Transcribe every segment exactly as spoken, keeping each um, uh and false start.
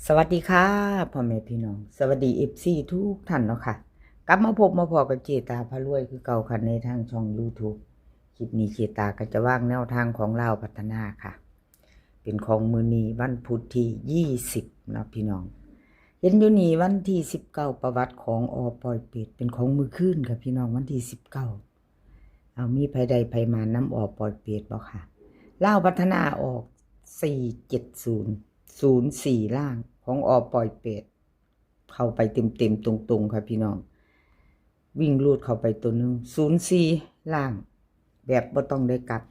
สวัสดีค่ะ พ่อแม่พี่น้อง สวัสดี เอฟซี ทุกท่านเนาะค่ะ กลับมาพบมาพ้อกับเจตาพารวยคือเก่าค่ะ ในทางช่อง YouTube คลิปนี้เจตาก็จะวางแนวทางของลาวพัฒนาค่ะ เป็นของมื้อนี้วันพุธที่ยี่สิบเนาะพี่น้อง เห็นอยู่นี่วันที่สิบเก้า ประวัติของอปอยเปตเป็นของมื้อคืนค่ะพี่น้อง วันที่สิบเก้า เอามีไผได้ไผมานำอปอยเปตบ่ค่ะ ลาวพัฒนาออก สี่เจ็ดศูนย์ ศูนย์สี่ ล่าง ของอปอยเปตเข้าไปเต็มๆตรงๆค่ะพี่น้อง วิ่งรูดเข้าไปตัวหนึ่ง ศูนย์สี่ ล่าง แบบบ่ต้องได้กลับ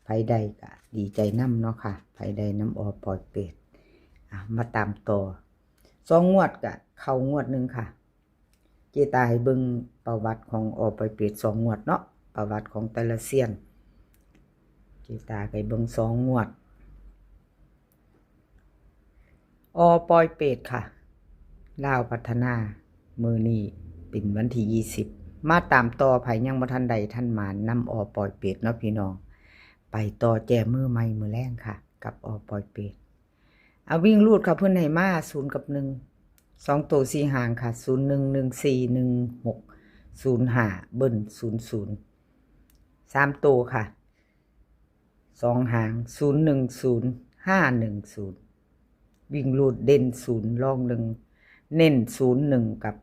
ไผได้ก็ดีใจนำเนาะค่ะ ไผได้นำอปอยเปต อ่ะ มาตามต่อ สองงวดก็เข้างวดหนึ่งค่ะ เจตาให้เบิ่งประวัติของอปอยเปตสองงวดเนาะ ประวัติของแต่ละเซียน เจตาให้เบิ่งสองงวด อปอยเปตค่ะ ลาวพัฒนา มื้อนี้เป็นวันที่ยี่สิบ มาตามต่อ ไผยังบ่ทันได้ทันหมานนำอปอยเปตเนาะพี่น้อง ไปต่อแจมือใหม่มื้อแลงค่ะ กับอปอยเปต เอาวิ่งรูดค่ะ เพิ่นให้มาศูนย์กับหนึ่ง สองตัวสี่หางค่ะ ศูนย์หนึ่ง หนึ่งสี่ หนึ่งหก ศูนย์ห้า เบิ้ล ศูนย์ศูนย์ สามตัวค่ะ สองหาง ศูนย์หนึ่งศูนย์ ห้าหนึ่งศูนย์ วิ่งรูดเด่นศูนย์ รองหนึ่ง เน้นศูนย์หนึ่งกับ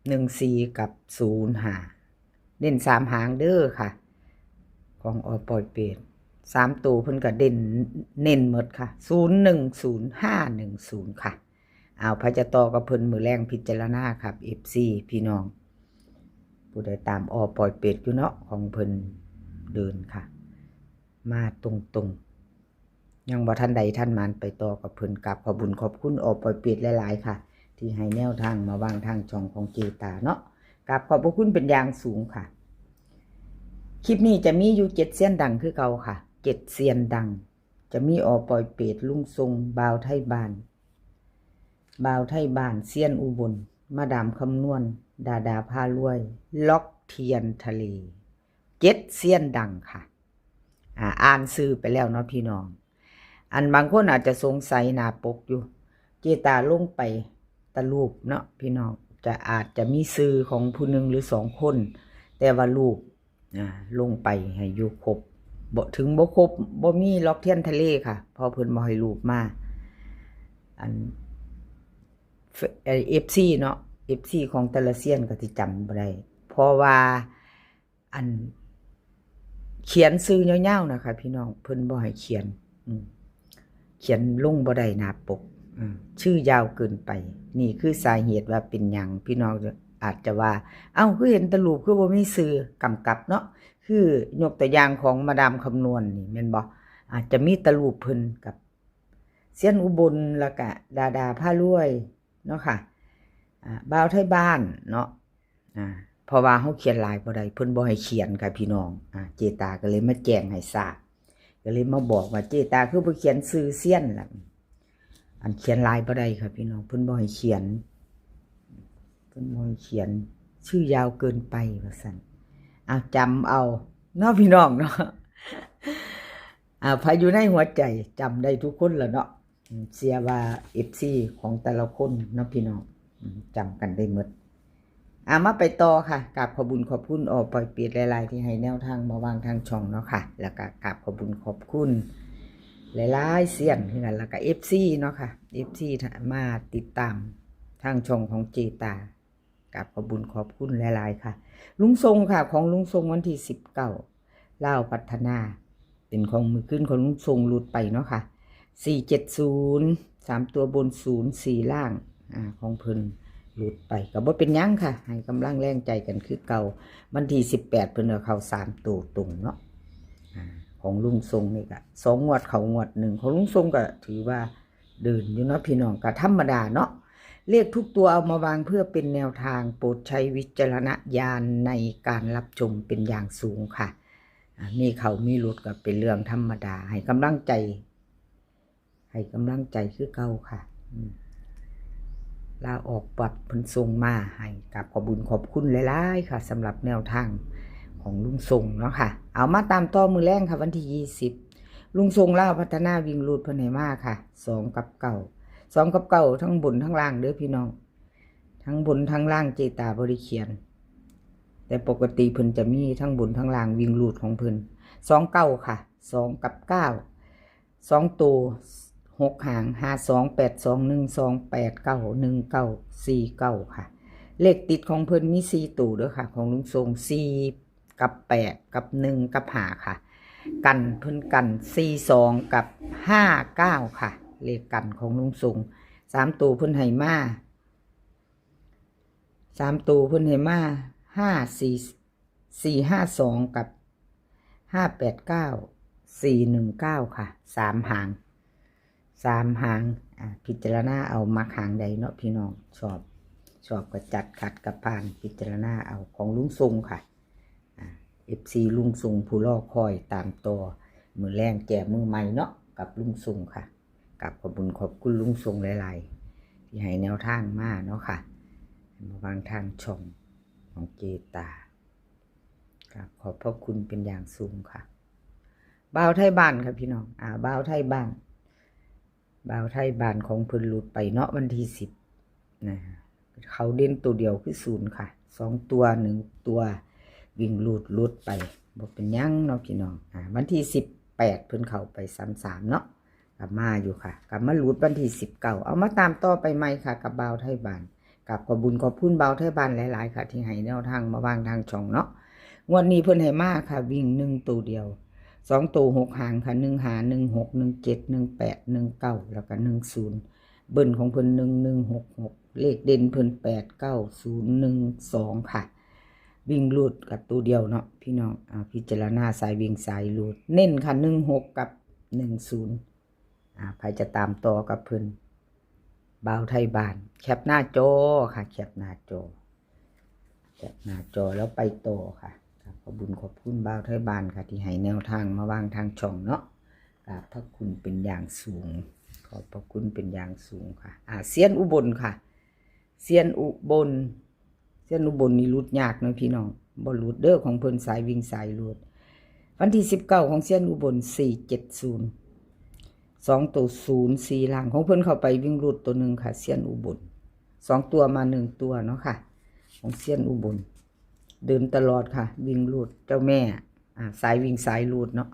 หนึ่งสี่ กับศูนย์ห้า เน้นสามหางเด้อค่ะ ของอปอยเปต สามตัวเพิ่นก็เด่นเน้นหมดค่ะ ศูนย์หนึ่งศูนย์ ห้าหนึ่งศูนย์ ค่ะ เอาไผจะต่อกับเพิ่นมื้อแลงพิจารณาครับ เอฟซี พี่น้อง ผู้ใดตามอปอยเปตอยู่เนาะ ของเพิ่นเดินค่ะ มาตรงๆ ยังบ่ทันใดทันหมานไปต่อกับเพิ่น กราบขอบบุญขอบคุณอปอยเปตหลายๆค่ะ ที่ให้แนวทางมาวางทางช่องของเจตาเนาะ กราบขอบพระคุณเป็นอย่างสูงค่ะ คลิปนี้จะมีอยู่เจ็ดเซียนดังคือเก่าค่ะ เจ็ดเซียนดัง จะมีอปอยเปต ลุงทรง บ่าวไทบ้าน บ่าวไทบ้าน เซียนอุบล มาดามคำนวณ ดาดาพารวย ล็อกเทียนทะเล เจ็ดเซียนดังค่ะ อ่า อ่านชื่อไปแล้วเนาะพี่น้อง อันบางคนอาจจะสงสัยหน้าปกอยู่ เจตาลงไปแต่รูปเนาะพี่น้อง จะอาจจะมีชื่อของผู้หนึ่งหรือสองคน แต่ว่ารูป อ่า ลงไปให้อยู่ครบ บ่ ถึงบ่ครบ บ่มีล็อกเทียนทะเลค่ะ เพราะเพิ่นบ่ให้รูปมา อัน เอฟซี เนาะ เอฟซี ของแต่ละเซียนก็สิจำบ่ได้ เพราะว่า อัน เขียนชื่อยาวๆนะคะพี่น้อง เพิ่นบ่ให้เขียน อืม เขียนลงบ่ได้หน้าปก อืม ชื่อยาวเกินไป นี่คือสาเหตุว่าเป็นหยัง พี่น้องอาจจะว่า เอ้า คือเห็นแต่รูป คือบ่มีชื่อกำกับเนาะ คือยกตัวอย่างของมาดามคำนวณนี่แม่นบ่ อาจจะมีแต่รูปเพิ่นกับเซียนอุบล แล้วก็ดาดาพารวยเนาะค่ะ อ่า บ่าวไทบ้านเนาะ อ่า เพราะว่าเฮาเขียนหลายบ่ได้ เพิ่นบ่ให้เขียนค่ะพี่น้อง อ่า เจตาก็เลยมาแจ้งให้ทราบ ก็เลยมาบอกว่า เจตาคือบ่เขียนชื่อเซียนล่ะ อันเขียนหลายบ่ได้ค่ะพี่น้อง เพิ่นบ่ให้เขียน เพิ่นบ่ให้เขียน ชื่อยาวเกินไปว่าซั่น อ่ะ จำเอาเนาะพี่น้องเนาะ อ่า ไผอยู่ในหัวใจจำได้ทุกคนล่ะเนาะ อืม เชื่อว่า เอฟซี ของแต่ละคนเนาะพี่น้อง อืม จำกันได้หมด อ่า มาไปต่อค่ะ กราบขอบบุญขอบคุณอปอยเปตหลายๆที่ให้แนวทางมาวางทางช่องเนาะค่ะ แล้วก็กราบขอบบุญขอบคุณหลายๆเซียนคือกัน แล้วก็ เอฟซี เนาะค่ะ เอฟซี มาติดตามทางช่องของเจตา กราบขอบบุญขอบคุณหลายๆค่ะ ลุงทรงค่ะ ของลุงทรงวันที่สิบเก้า ลาวพัฒนา เป็นของมื้อคืนของลุงทรง หลุดไปเนาะค่ะ สี่เจ็ดศูนย์ สามตัวบน ศูนย์สี่ ล่าง อ่า ของเพิ่นหลุดไป ก็บ่เป็นหยังค่ะ ให้กำลังแรงใจกันคือเก่า วันที่สิบแปด เพิ่นก็เข้าสามตัวตรงเนาะ อ่า ของลุงทรงนี่ก็สองงวดเข้างวดหนึ่ง ของลุงทรงก็ถือว่าเดินอยู่เนาะพี่น้อง ก็ธรรมดาเนาะ เลขทุกตัวเอามาวางเพื่อเป็นแนวทาง โปรดใช้วิจารณญาณในการรับชมเป็นอย่างสูงค่ะ อ่า มีเข้ามีหลุดก็เป็นเรื่องธรรมดา ให้กำลังใจ ให้กำลังใจคือเก่าค่ะ อืม ลาออกปัดเพิ่นส่งมาให้ กราบขอบบุญขอบคุณหลายๆค่ะ สำหรับแนวทางของลุงทรงเนาะค่ะ เอามาตามต่อมื้อแลงค่ะ วันที่ยี่สิบ ลุงทรงลาวพัฒนาวิ่งรูดเพิ่นให้มาค่ะ สองกับเก้า สองกับเก้าทั้งบนทั้งล่างเด้อพี่น้อง ทั้งบนทั้งล่างเจตาบ่ได้เขียน แต่ปกติเพิ่นจะมีทั้งบนทั้งล่างวิ่งรูดของเพิ่น สองเก้าค่ะ สองกับเก้า สองตัว หกหาง ห้าสอง แปดสอง หนึ่งสอง แปดเก้า หนึ่งเก้า สี่เก้าค่ะ เลขติดของเพิ่นมีสี่ตัวเด้อค่ะ ของลุงทรง สี่ กับ แปด กับ หนึ่ง กับ ห้าค่ะ กันเพิ่นกัน สี่สอง กับ ห้าเก้าค่ะ เลขกันของลุงทรง สามตัวเพิ่นให้มา สามตัวเพิ่นให้มา ห้าสี่ สี่ห้าสอง กับ ห้าแปดเก้า สี่หนึ่งเก้าค่ะ สามหาง สามหาง อ่า พิจารณาเอา มักหางใดเนาะพี่น้อง ชอบ ชอบก็จัด ขัดก็ผ่าน พิจารณาเอา ของลุงทรงค่ะ อ่า เอฟซี ลุงทรงผู้รอคอยตามต่อ มื้อแลงแก้มือใหม่เนาะ กับลุงทรงค่ะ กราบขอบคุณขอบคุณลุงทรงหลายๆ ที่ให้แนวทางมาเนาะค่ะ มาวางทางช่องของเจตา กราบขอบพระคุณเป็นอย่างสูงค่ะ บ่าวไทยบ้านค่ะพี่น้อง อ่า บ่าวไทยบ้าน บ่าวไทยบ้านของเพิ่นหลุดไปเนาะ วันที่สิบนะ เขาเด่นตัวเดียวคือศูนย์ค่ะ สองตัว หนึ่งตัว วิ่งรูดหลุดไป บ่เป็นหยังเนาะพี่น้อง อ่า วันที่สิบแปดเพิ่นเข้าไปสามสามเนาะ กลับมาอยู่ค่ะ กลับมาหลุดวันที่สิบเก้า เอามาตามต่อไปใหม่ค่ะ กับบ่าวไทยบ้าน กราบขอบบุญขอบคุณบ่าวไทยบ้านหลายๆค่ะ ที่ให้แนวทางมาวางทางช่องเนาะ งวดนี้เพิ่นให้มาค่ะ วิ่งหนึ่งตัวเดียว สองตัว หกหางค่ะ หนึ่งห้า หนึ่งหก หนึ่งเจ็ด หนึ่งแปด หนึ่งเก้า แล้วก็ หนึ่งศูนย์ เบิ้ลของเพิ่น หนึ่งหนึ่งหกหก เลขเด่นเพิ่น แปดเก้าศูนย์หนึ่งสองค่ะ วิ่งรูดกับตัวเดียวเนาะพี่น้อง อ่า พิจารณาสายวิ่งสายรูด เน้นค่ะ หนึ่งหก กับ หนึ่งศูนย์ อ่า ใครจะตามต่อกับเพิ่น บ่าวไทยบ้าน แคปหน้าจอค่ะ แคปหน้าจอ แคปหน้าจอแล้วไปต่อค่ะ ครับ ขอบบุญขอบคุณบ่าวไทยบ้านค่ะ ที่ให้แนวทางมาวางทางช่องเนาะ กราบพระคุณเป็นอย่างสูง ขอบพระคุณเป็นอย่างสูงค่ะ อ่า เซียนอุบลค่ะ เซียนอุบล เซียนอุบลนี่หลุดยากเนาะพี่น้อง บ่หลุดเด้อ ของเพิ่นสายวิ่งสายรูด วันที่สิบเก้าของเซียนอุบล สี่เจ็ดศูนย์ สองตัว ศูนย์สี่ ล่าง ของเพิ่นเข้าไปวิ่งรูดตัวหนึ่งค่ะ เซียนอุบล สองตัวมาหนึ่งตัวเนาะค่ะ ของเซียนอุบล เดินตลอดค่ะ วิ่งรูดเจ้าแม่ อ่า สายวิ่งสายรูดเนาะ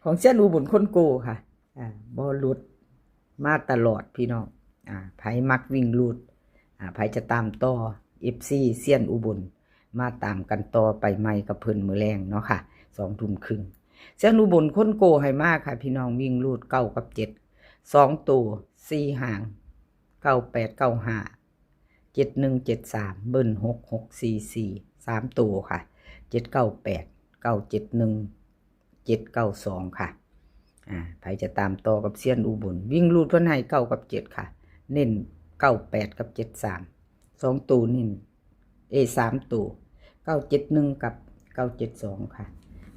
ของเซียนอุบลคนโกค่ะ อ่า บ่หลุด มาตลอดพี่น้อง อ่า ไผมักวิ่งรูด อ่า ไผจะตามต่อ เอฟซี เซียนอุบล มาตามกันต่อไปใหม่กับเพิ่นมื้อแลงเนาะค่ะ สองทุ่มครึ่ง เซียนอุบลคนโกให้มาค่ะ พี่น้อง วิ่งรูด เก้ากับเจ็ด สองตัว สี่หาง เก้าแปดเก้าห้า เจ็ดหนึ่งเจ็ดสาม เบิ้ล หกหกสี่สี่ สามตัวค่ะ เจ็ดเก้าแปด เก้าเจ็ดหนึ่ง เจ็ดเก้าสอง ค่ะ อ่า ไผจะตามต่อกับเซียนอุบล วิ่งรูดเพิ่นให้ เก้ากับเจ็ด ค่ะ เน้น เก้าแปด กับ เจ็ดสาม สองตัวเน้น เอ สามตัว เก้าเจ็ดหนึ่ง กับ เก้าเจ็ดสอง ค่ะ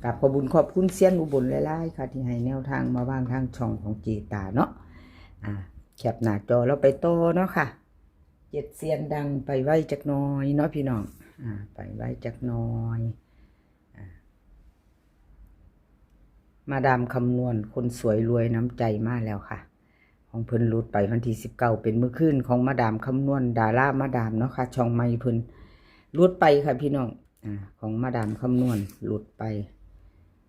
กราบขอบบุญขอบคุณเซียนอุบลหลายๆค่ะ ที่ให้แนวทางมาวางทางช่องของเจตาเนาะ อ่า แคปหน้าจอแล้วไปต่อเนาะค่ะ เจ็ดเซียนดังไปไวจักหน่อยเนาะพี่น้อง อ่า ไปไวจักหน่อย อ่า มาดามคำนวณคนสวยรวยน้ำใจมาแล้วค่ะ ของเพิ่นหลุดไปวันที่สิบเก้า เป็นมื้อคืนของมาดามคำนวณ ดารามาดามเนาะค่ะ ช่องใหม่เพิ่นหลุดไปค่ะพี่น้อง อ่า ของมาดามคำนวณหลุดไป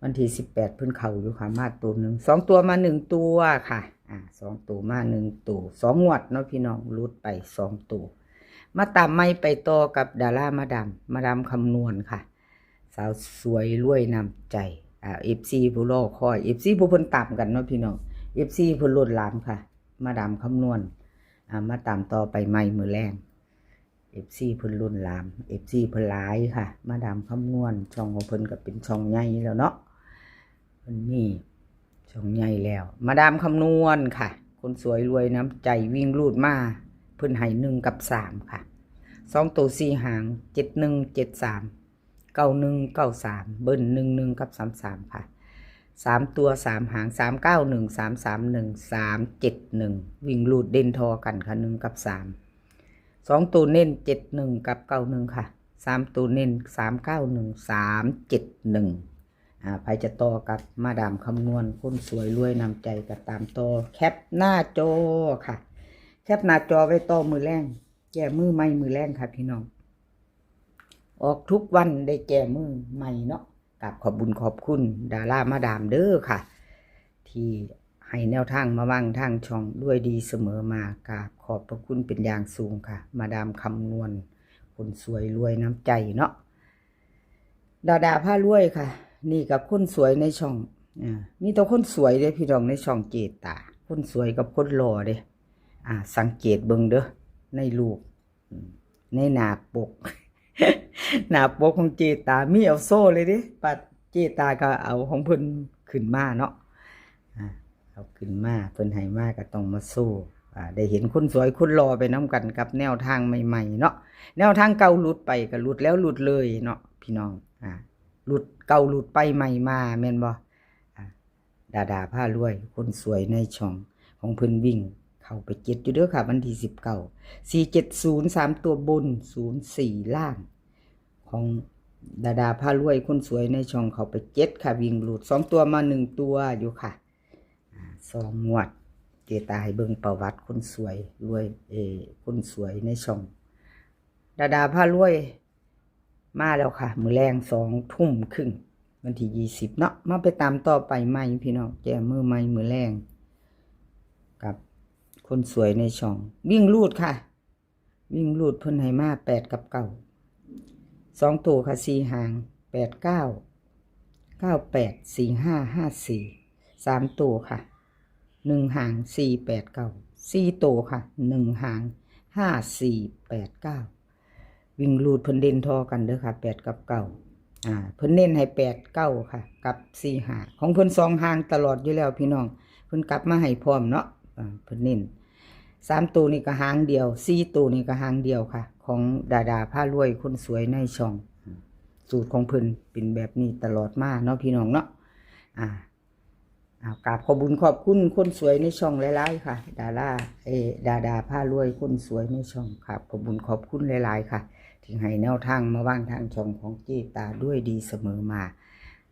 วันที่สิบแปดเพิ่นเข้าอยู่ค่ะ มาตัวหนึ่ง สองตัวมาหนึ่งตัวค่ะ อ่า สองตัวมาหนึ่งตัว สองงวดเนาะพี่น้อง หลุดไปสองตัว มาตามใหม่ไปต่อกับดารามาดาม มาดามคำนวณค่ะ สาวสวยรวยน้ำใจ อ่า เอฟซี ผู้รอคอย เอฟซี ผู้เพิ่นตามกันเนาะพี่น้อง เอฟซี เพิ่นล้นหลามค่ะ มาดามคำนวณ อ่า มาตามต่อไปใหม่มื้อแลง เอฟซี เพิ่นล้นหลาม เอฟซี เพิ่นหลายค่ะ มาดามคำนวณ ช่องของเพิ่นก็เป็นช่องใหญ่แล้วเนาะ เพิ่นมีช่องใหญ่แล้ว มาดามคำนวณค่ะ คนสวยรวยน้ำใจวิ่งรูดมา เพิ่นให้หนึ่งกับสามค่ะ สองตัวสี่หาง เจ็ดหนึ่งเจ็ดสาม เก้าหนึ่งเก้าสาม เบิ้ล หนึ่งหนึ่ง กับ สามสาม ค่ะ สามตัวสามหาง สามเก้าหนึ่ง สามสามหนึ่ง สามเจ็ดหนึ่ง วิ่งรูดเด่นทอกันค่ะ หนึ่งกับสาม สองตัวเน้น เจ็ดหนึ่ง กับ เก้าหนึ่ง ค่ะ สามตัวเน้น สามเก้าหนึ่ง สามเจ็ดหนึ่ง อ่า ไผจะต่อกับมาดามคำนวณ คนสวยรวยน้ำใจก็ตามต่อ แคปหน้าจอค่ะ แคปหน้าจอไว้ต่อมื้อแลง แก้มือใหม่มื้อแลงค่ะพี่น้อง ออกทุกวันได้แก้มือใหม่เนาะ กราบขอบบุญขอบคุณดารามาดามเด้อค่ะ ที่ให้แนวทางมาวางทางช่องด้วยดีเสมอมา กราบขอบพระคุณเป็นอย่างสูงค่ะ มาดามคำนวณ คนสวยรวยน้ำใจเนาะ ดาดาพารวยค่ะ นี่กับคนสวยในช่อง อ่า มีแต่คนสวยเด้พี่น้องในช่องเจตา คนสวยกับคนหล่อเด้ อ่า สังเกตเบิ่งเด้อ ในรูป อืม ในหน้าปก หน้าปกของเจตา มีเอาโซ่เลยเด้ ปัดเจตาก็เอาของเพิ่นขึ้นมาเนาะ อ่า เอาขึ้นมา เพิ่นให้มาก็ต้องมาโซ่ อ่า ได้เห็นคนสวยคนหล่อไปนำกันกับแนวทางใหม่ๆเนาะ แนวทางเก่าหลุดไปก็หลุดแล้วหลุดเลยเนาะพี่น้อง อ่า หลุดเก่าหลุดไปใหม่มา แม่นบ่ อ่า ดาดาพารวย คนสวยในช่องของเพิ่นวิ่งเข้าไปเจ็ดอยู่เด้อค่ะ วันที่สิบเก้า สี่เจ็ดศูนย์ สามตัวบน ศูนย์สี่ ล่าง ของดาดาพารวย คนสวยในช่องเข้าไปเจ็ดค่ะ วิ่งหลุดสองตัวมาหนึ่งตัวอยู่ค่ะ อ่า สองงวด เจตาให้เบิ่งประวัติคนสวยรวย เออ คนสวยในช่อง ดาดาพารวย มาแล้วค่ะ มื้อแลงสองทุ่มครึ่ง วันที่ยี่สิบเนาะ มาไปตามต่อไปใหม่พี่น้อง แก้มือใหม่มื้อแลง กับคนสวยในช่อง วิ่งหลุดค่ะ วิ่งหลุดเพิ่นให้มาแปดกับเก้า สองตัวค่ะ สี่หาง แปดเก้า เก้าแปด สี่ห้า ห้าสี่ สามตัวค่ะ หนึ่งหาง สี่แปดเก้า สี่ตัวค่ะ หนึ่งหาง ห้าสี่แปดเก้า วิ่งหลุดเพิ่นเด่นท่อกันเด้อค่ะ แปดกับเก้า อ่า เพิ่นเน้นให้แปดเก้าค่ะ กับสี่ห้า ของเพิ่นสองหางตลอดอยู่แล้วพี่น้อง เพิ่นกลับมาให้พร้อมเนาะ อ่า เพิ่นเน้น สามตัวนี่ก็หางเดียว สี่ตัวนี่ก็หางเดียวค่ะ ของดาดาพารวย คนสวยในช่อง สูตรของเพิ่นเป็นแบบนี้ตลอดมาเนาะพี่น้องเนาะ อ่า เอา กราบขอบบุญขอบคุณคนสวยในช่องหลายๆค่ะ ดารา เออ ดาดาพารวย คนสวยในช่อง กราบขอบบุญขอบคุณหลายๆค่ะ ที่ให้แนวทางมาวางทางช่องของเจตาด้วยดีเสมอมา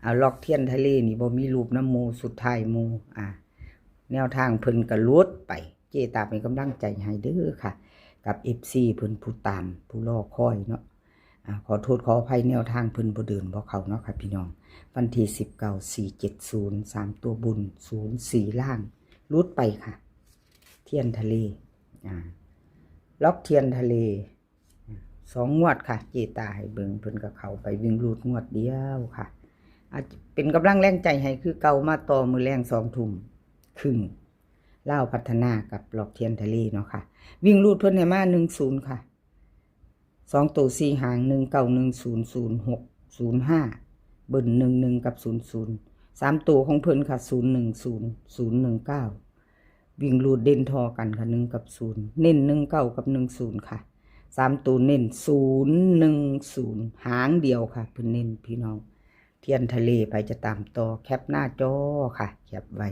เอา ล็อกเทียนทะเลนี่บ่มีรูปนำหมู่ สุดท้ายหมู่ อ่า แนวทางเพิ่นก็หลุดไป เจตาเป็นกำลังใจให้เด้อค่ะ กับ เอฟซี เพิ่นผู้ตาม ผู้รอคอยเนาะ อ่า ขอโทษขออภัย แนวทางเพิ่นบ่เดินบ่เข้าเนาะค่ะพี่น้อง วันที่สิบเก้า สี่เจ็ดศูนย์ สามตัวบน ศูนย์สี่ ล่าง หลุดไปค่ะ เทียนทะเล อ่า ล็อกเทียนทะเล อ่า สองงวดค่ะ เจตาให้เบิ่ง เพิ่นก็เข้าไปวิ่งหลุดงวดเดียวค่ะ อาจจะเป็นกำลังแรงใจให้คือเก่า มาต่อมื้อแลงสองทุ่มครึ่ง ลาวพัฒนากับล็อกเทียนทะเลเนาะค่ะ วิ่งหลุดเพิ่นให้มาหนึ่งศูนย์ค่ะ สองตัวสี่หาง หนึ่งเก้า หนึ่งศูนย์ ศูนย์หก ศูนย์ห้า เบิ้ล หนึ่งหนึ่ง กับ ศูนย์ศูนย์ สามตัวของเพิ่นค่ะ ศูนย์หนึ่งศูนย์ ศูนย์หนึ่งเก้า วิ่งหลุดเด่นท่อกันค่ะ หนึ่งกับศูนย์ เน้น หนึ่งเก้า กับ หนึ่งศูนย์ ค่ะ สามตัวเน้น ศูนย์หนึ่งศูนย์ หางเดียวค่ะ เพิ่นเน้นพี่น้อง เทียนทะเล ไผจะตามต่อ แคปหน้าจอค่ะ แคปไว้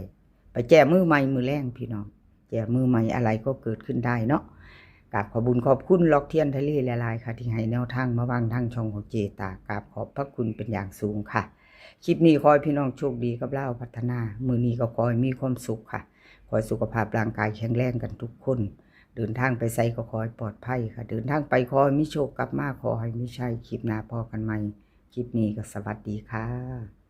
ไปแก้มือใหม่มื้อแลงพี่น้อง แก้มือใหม่อะไรก็เกิดขึ้นได้เนาะ กราบขอบบุญขอบคุณล็อกเทียนทะเลหลายๆค่ะ ที่ให้แนวทางมาวางทางช่องของเจตา กราบขอบพระคุณเป็นอย่างสูงค่ะ คลิปนี้ขอให้พี่น้องโชคดีกับลาวพัฒนา มื้อนี้ก็ขอให้มีความสุขค่ะ ขอให้สุขภาพร่างกายแข็งแรงกันทุกคน เดินทางไปไสก็ขอให้ปลอดภัยค่ะ เดินทางไปขอให้มีโชค กลับมาขอให้มีชัย คลิปหน้าพ้อกันใหม่ คลิปนี้ก็สวัสดีค่ะ